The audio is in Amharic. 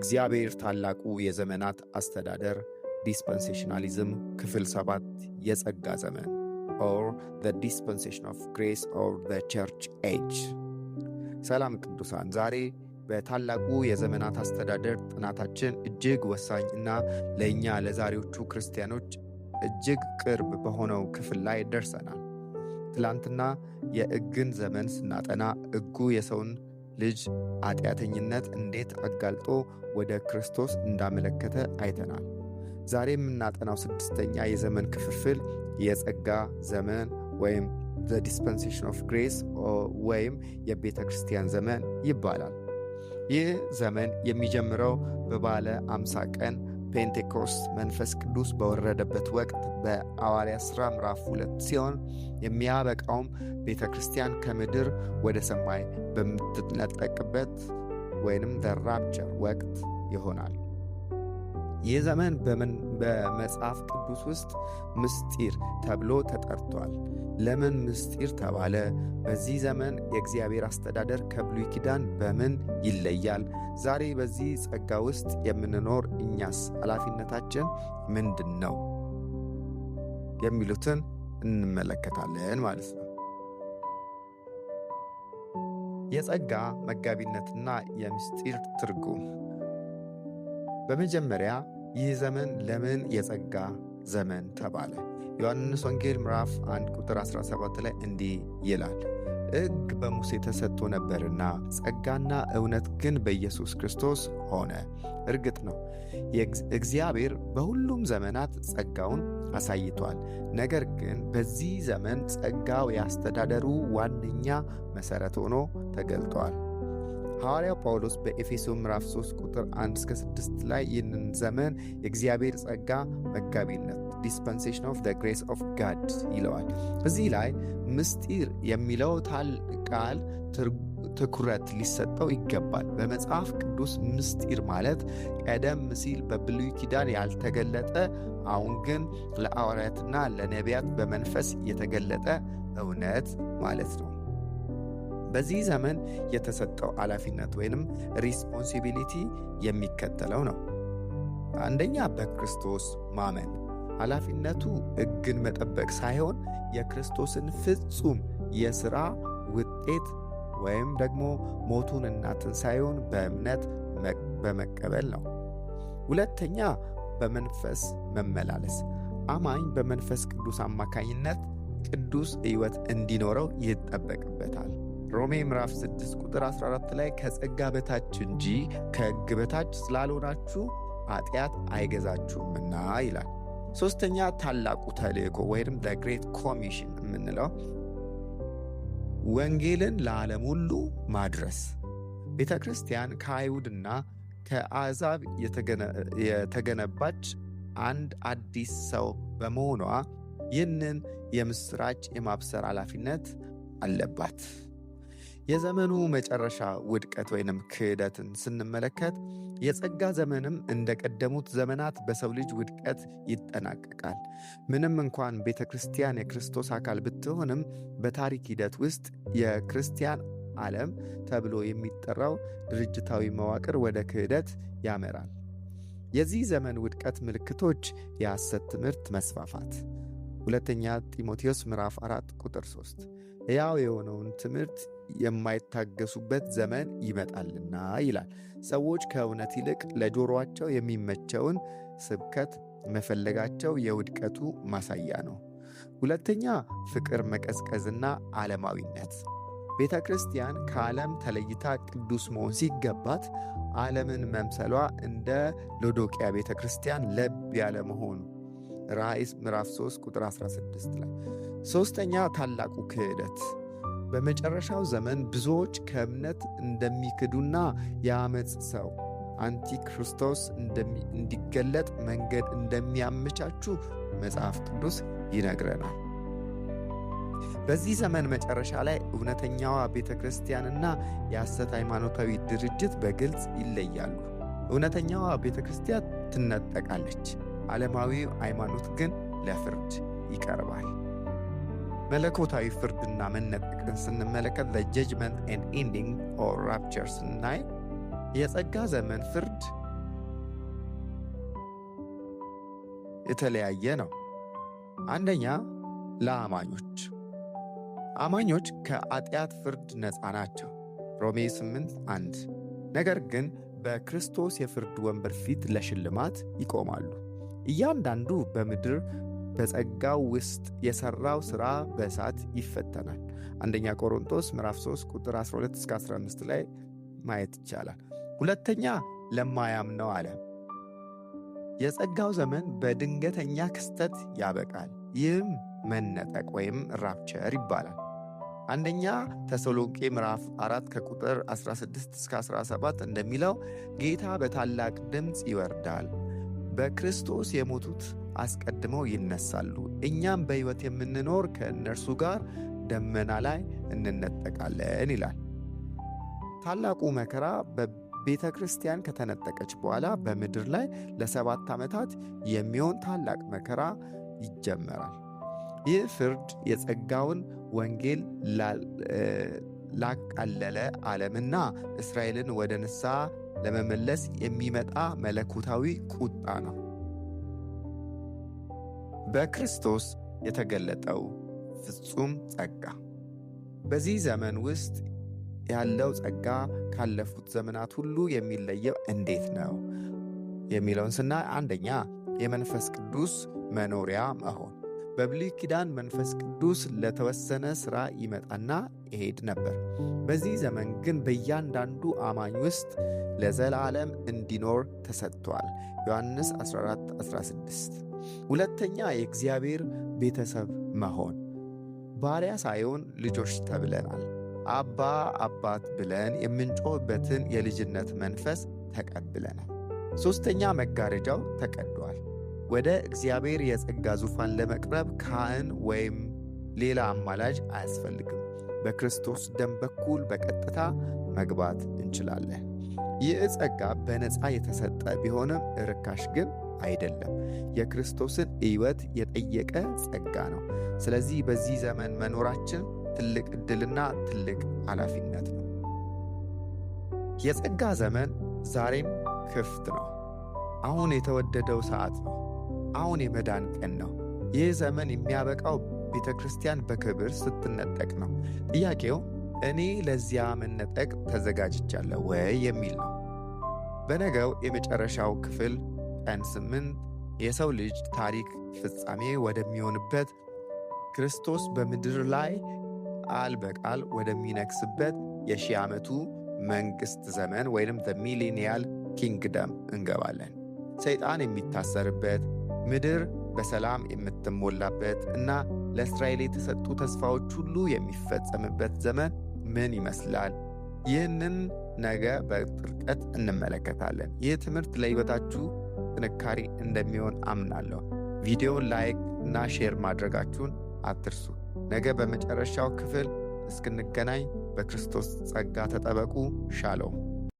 የእግዚአብሔር ታላቁ የዘመናት አስተዳደር dispensationalism ክፍል 7፣ የጸጋ ዘመን or the dispensation of grace or the church age። ሰላም ቅዱሳን፣ ዛሬ በታላቁ የዘመናት አስተዳደር ጥናታችን እጅግ ወሳኝ እና ለእኛ ለዛሬዎቹ ክርስቲያኖች እጅግ ቅርብ በሆነው ክፍል ላይ ደርሰናል። ትላንትና የሕግን ዘመን ስናጠና ሕጉ የሰውን ልጅ ኃጢአተኝነት እንዴት አጋልጦ ወደ ክርስቶስ እንዳመለከተ አይተናል። ዛሬ የምናጠናው ስድስተኛ የዘመን ክፍፍል የጸጋ ዘመን ወይም the dispensation of grace ወይም የቤተ ክርስቲያን ዘመን ይባላል። ይህ ዘመን የሚጀምረው በበዓለ 50 ቀን Pentecost መንፈስ ቅዱስ በወረደበት ወቅት በሐዋርያት ሥራ ምዕራፍ 2 ሲሆን የሚያበቃውም ቤተ ክርስቲያን ከምድር ወደ ሰማይ በምትነጠቅበት ወይንም the rapture ወቅት ይሆናል። ይህ ዘመን በመጽሐፍ ቅዱስ ውስጥ ምስጢር ተብሎ ተጠርቷል። ለምን ምስጢር ተባለ? በዚህ ዘመን የእግዚአብሔር አስተዳደር ከብሉይ ኪዳን በምን ይለያል? ዛሬ በዚህ ጸጋ ውስጥ የምንኖር እኛስ ኃላፊነታችን ምንድን ነው? የሚሉትን እንመለከታለን ማለት ነው። የጸጋ መጋቢነትና የምስጢር ትርጉም። በመጀመሪያ ይህ ዘመን ለምን የጸጋ ዘመን ተባለ? ዮሐንስ ወንጌል ምዕራፍ 1 ቁጥር 17 ላይ እንዲህ ይላል፣ ሕግ በሙሴ ተሰጥቶ ነበርና ጸጋና እውነት ግን በኢየሱስ ክርስቶስ ሆነ። እርግጥ ነው እግዚአብሔር በሁሉም ዘመናት ጸጋውን አሳይቷል። ነገር ግን በዚህ ዘመን ጸጋው የአስተዳደሩ ዋነኛ መሠረት ሆኖ ተገልጧል። ሐዋርያው ጳውሎስ በኤፌሶን ምዕራፍ 3 ቁጥር 1 እስከ 6 ላይ ይህንን ዘመን የእግዚአብሔር ጸጋ መጋቢነት dispensation of the grace of God ይለዋል። እዚህ ላይ ምስጢር የሚለው ቃል ትኩረት ሊሰጠው ይገባል። በመጽሐፍ ቅዱስ ምስጢር ማለት ቀደም ሲል በብሉይ ኪዳን ያልተገለጠ፣ አሁን ግን ለሐዋርያትና ለነቢያት በመንፈስ የተገለጠ እውነት ማለት ነው። በዚህ ዘመን የተሰጠው ኃላፊነት ወይንም responsibility የሚከተለው ነው። አንደኛ፣ በክርስቶስ ማመን። ኃላፊነቱ ሕግን መጠበቅ ሳይሆን የክርስቶስን ፍጹም የሥራ ውጤት ወይም ደግሞ ሞቱንና ትንሣኤውን በእምነት በመቀበል ነው። ሁለተኛ፣ በመንፈስ መመላለስ። አማኝ በመንፈስ ቅዱስ አማካኝነት ቅዱስ ሕይወት እንዲኖረው ይጠበቅበታል። ሮሜ ምዕራፍ 6 ቁጥር 14 ላይ ከጸጋ በታች እንጂ ከሕግ በታች ስላልሆናችሁ ኃጢአት አይገዛችሁምና ይላል። ሶስተኛ፣ ታላቁ ተልእኮ ወይም the Great Commission የምንለው ወንጌልን ለዓለም ሁሉ ማድረስ። ቤተ ክርስቲያን ከአይሁድና ከአሕዛብ የተገነባች አንድ አዲስ ሰው በመሆኗ ይህንን የምስራች የማብሰር ኃላፊነት አለባት። የዘመኑ መጨረሻ ውድቀት ወይንም ክህደትን ስንመለከት የጸጋ ዘመንም እንደቀደሙት ዘመናት በሰው ልጅ ውድቀት ይጠናቀቃል። ምንም እንኳን ቤተ ክርስቲያን የክርስቶስ አካል ብትሆንም በታሪክ ሂደት ውስጥ የክርስቲያን ዓለም ተብሎ የሚጠራው ድርጅታዊ መዋቅር ወደ ክህደት ያመራል። የዚህ ዘመን ውድቀት ምልክቶች የሐሰት ትምህርት መስፋፋት፣ ሁለተኛ ጢሞቴዎስ ምዕራፍ 4 ቁጥር 3 ሕያው የሆነውን ትምህርት የማይታገሱበት ዘመን ይመጣልና ይላል። ሰዎች ከእውነት ይልቅ ለጆሮአቸው የሚመቸውን ስብከት መፈለጋቸው የውድቀቱ ማሳያ ነው። ሁለተኛ፣ ፍቅር መቀዝቀዝና ዓለማዊነት። ቤተ ክርስቲያን ከዓለም ተለይታ ቅዱስ መሆን ሲገባት ዓለምን መምሰሏ እንደ ሎዶቅያ ቤተ ክርስቲያን ለብ ያለ መሆኑ ራእይ ምዕራፍ 3 ቁጥር 16 ላይ። ሦስተኛ፣ ታላቁ ክህደት። በመጨረሻው ዘመን ብዙዎች ከእምነት እንደሚክዱና የዓመፅ ሰው አንቲክርስቶስ እንዲገለጥ መንገድ እንደሚያመቻቹ መጽሐፍ ቅዱስ ይነግረናል። በዚህ ዘመን መጨረሻ ላይ እውነተኛዋ ቤተ ክርስቲያንና የሐሰት ሃይማኖታዊ ድርጅት በግልጽ ይለያሉ። እውነተኛዋ ቤተ ክርስቲያን ትነጠቃለች፣ ዓለማዊው ሃይማኖት ግን ለፍርድ ይቀርባል። መለኮታዊ ፍርድና መነጠቅን ስንመለከት judgment and ending or rapture ስናይ የጸጋ ዘመን ፍርድ የተለያየ ነው። አንደኛ፣ ለአማኞች። አማኞች ከኃጢአት ፍርድ ነፃ ናቸው። ሮሜ 8:1። ነገር ግን በክርስቶስ የፍርድ ወንበር ፊት ለሽልማት ይቆማሉ። እያንዳንዱ በምድር በጸጋው ውስጥ የሠራው ሥራ በእሳት ይፈተናል። አንደኛ ቆሮንቶስ ምዕራፍ 3 ቁጥር 12 እስከ 15 ላይ ማየት ይቻላል። ሁለተኛ፣ ለማያምነው ዓለም። የጸጋው ዘመን በድንገተኛ ክስተት ያበቃል። ይህም መነጠቅ ወይም rapture ይባላል። አንደኛ ተሰሎንቄ ምዕራፍ 4 ከቁጥር 16 እስከ 17 እንደሚለው ጌታ በታላቅ ድምፅ ይወርዳል፣ በክርስቶስ የሞቱት አስቀድመው ይነሳሉ፣ እኛም በሕይወት የምንኖር ከእነርሱ ጋር ደመና ላይ እንነጠቃለን ይላል። ታላቁ መከራ በቤተ ክርስቲያን ከተነጠቀች በኋላ በምድር ላይ ለ7 ዓመታት የሚሆን ታላቅ መከራ ይጀመራል። ይህ ፍርድ የጸጋውን ወንጌል ላቃለለ ዓለምና እስራኤልን ወደ ንስሐ ለመመለስ የሚመጣ መለኮታዊ ቁጣ ነው። በክርስቶስ የተገለጠው ፍጹም ጸጋ። በዚህ ዘመን ውስጥ ያለው ጸጋ ካለፉት ዘመናት ሁሉ የሚለየው እንዴት ነው የሚለውን ስናይ፣ አንደኛ፣ የመንፈስ ቅዱስ መኖሪያ መሆን። በብሉይ ኪዳን መንፈስ ቅዱስ ለተወሰነ ሥራ ይመጣና ይሄድ ነበር። በዚህ ዘመን ግን በእያንዳንዱ አማኝ ውስጥ ለዘላለም እንዲኖር ተሰጥቷል። ዮሐንስ 14:16። ሁለተኛ፣ የእግዚአብሔር ቤተሰብ መሆን። ባሪያ ሳይሆን ልጆች ተብለናል። አባ አባት ብለን የምንጮህበትን የልጅነት መንፈስ ተቀብለናል። ሦስተኛ፣ መጋረጃው ተቀዷል። ወደ እግዚአብሔር የጸጋ ዙፋን ለመቅረብ ካህን ወይም ሌላ አማላጅ አያስፈልግም። በክርስቶስ ደም በኩል በቀጥታ መግባት እንችላለን። ይህ ጸጋ በነፃ የተሰጠ ቢሆንም ርካሽ ግን አይደለም። የክርስቶስን ሕይወት የጠየቀ ጸጋ ነው። ስለዚህ በዚህ ዘመን መኖራችን ትልቅ ዕድልና ትልቅ ኃላፊነት ነው። የጸጋ ዘመን ዛሬም ክፍት ነው። አሁን የተወደደው ሰዓት ነው። አሁን የመዳን ቀን ነው። ይህ ዘመን የሚያበቃው ቤተ ክርስቲያን በክብር ስትነጠቅ ነው። ጥያቄው እኔ ለዚያ መነጠቅ ተዘጋጅቻለሁ ወይ የሚል ነው። በነገው የመጨረሻው ክፍል ቀን 8 የሰው ልጅ ታሪክ ፍጻሜ ወደሚሆንበት፣ ክርስቶስ በምድር ላይ ቃል በቃል ወደሚነግስበት የ1000 ዓመቱ መንግሥት ዘመን ወይም millennial kingdom እንገባለን። ሰይጣን የሚታሰርበት፣ ምድር በሰላም የምትሞላበት እና ለእስራኤል የተሰጡ ተስፋዎች ሁሉ የሚፈጸምበት ዘመን ምን ይመስላል? ይህንን ነገ በጥልቀት እንመለከታለን። ይህ ትምህርት ለሕይወታችሁ ጥንካሬ እንደሚሆን አምናለሁ። ቪዲዮውን like እና share ማድረጋችሁን አትርሱ። ነገ በመጨረሻው ክፍል እስክንገናኝ በክርስቶስ ጸጋ ተጠበቁ። ሻሎም።